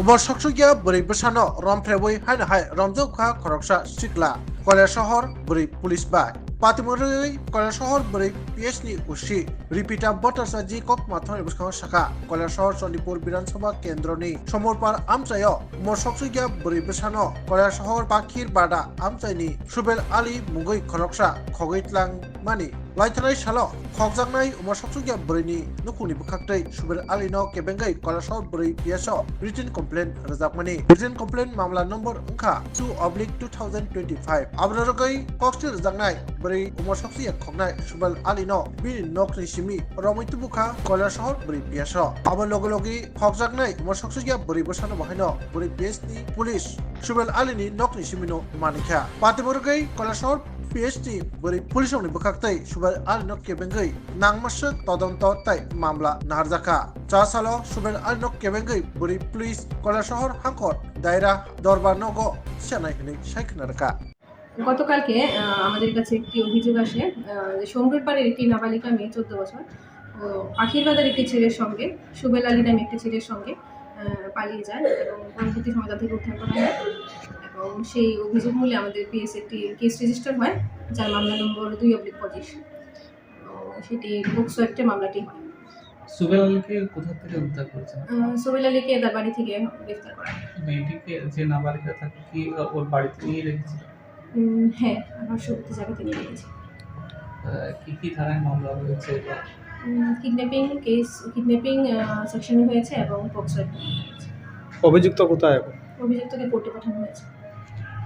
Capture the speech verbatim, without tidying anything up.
Bo soksukya bwrwi bwsano romphrewi haino hai romjak kha khoroksa sikla Koilasohor bwrwi police bai. Patimurwi Koilasohor bwrwi P S ni O C Ripita Bhattacharjee kokma thani bwskango sakha, Koilasohor Chandipur Bidhan Sabha Kendroni Somorpar amchaio mo soksukya bwrwi bwsano Koilasohor Pakhir Bada amchaini Subel Ali mungwi khoroksa khogwi tlang mani. Laithanai salo khokjaknai omo soksukya bwrwini nukhungni bwkhaktwi Subel Alino kebengwi Koilasohor bwrwi P S o written complaint rwjakmani. Written complaint mamla number wngkha two oblique two thousand twenty-five. Aboni rwgwi koksil rwjaknai bwrwi omo soksukya khoknai Subel Alino bini nokni simi romwi tubukha Koilasohor bwrwi P S o. Abo logi logi khokjaknai omo soksukya bwrwi bwsano bahaino bwrwi P S ni police Subel Alini nokni simino manikha. Patimurwi Koilasohor P S ni bwrwi police rokni bwkhaktwi Subel Alino kebengwi nangmaswk todonto tei mamla naharjakha. Chasalo Subel Alino kebengwi bwrwi police Koilasohor Hangkor Daira Dorbar nogo senai hwnwi sai khna rwkha. গতকালকে আহ, আমাদের কাছে একটি অভিযোগ আসে আহ, যে সমরুর পাড়ের একটি নাবালিকা মেয়ে, চোদ্দ বছর, ও পাখির বাজার একটি ছেলের সঙ্গে, সুবেল আলী নামে একটি ছেলের সঙ্গে আহ, পালিয়ে যায় এবং পরবর্তী সময় তাদেরকে উদ্ধার করা হয়। এবং সেই অভিযোগ মূলে আমাদের পিএস একটি কেস রেজিস্টার হয়, যার মামলা নম্বর দুই অব্লিক পঁচিশ। তো সেটি পোক্সো অ্যাক্টে মামলাটি হয়। সুবেল আলীকে কোথা থেকে উদ্ধার করেছেন? আহ, সুবেল আলীকে তার বাড়ি থেকে গ্রেফতার করা হয়। মেয়েটিকে, যে নাবালিকা, তাকে কি, আহ, ওর বাড়িতে নিয়ে রেখেছিল? উম, হ্যাঁ, আমার সুরক্ষিত জায়গাতে নিয়ে রেখেছি। আহ, কি কি ধারায় মামলা হয়েছে এটা? উম, কিডন্যাপিং কেস, কিডন্যাপিং, আহ, সেকশনে হয়েছে এবং পোক্সো অ্যাক্টে হয়েছে। অভিযুক্ত কোথায় এখন? অভিযুক্তকে কোর্টে পাঠানো হয়েছে।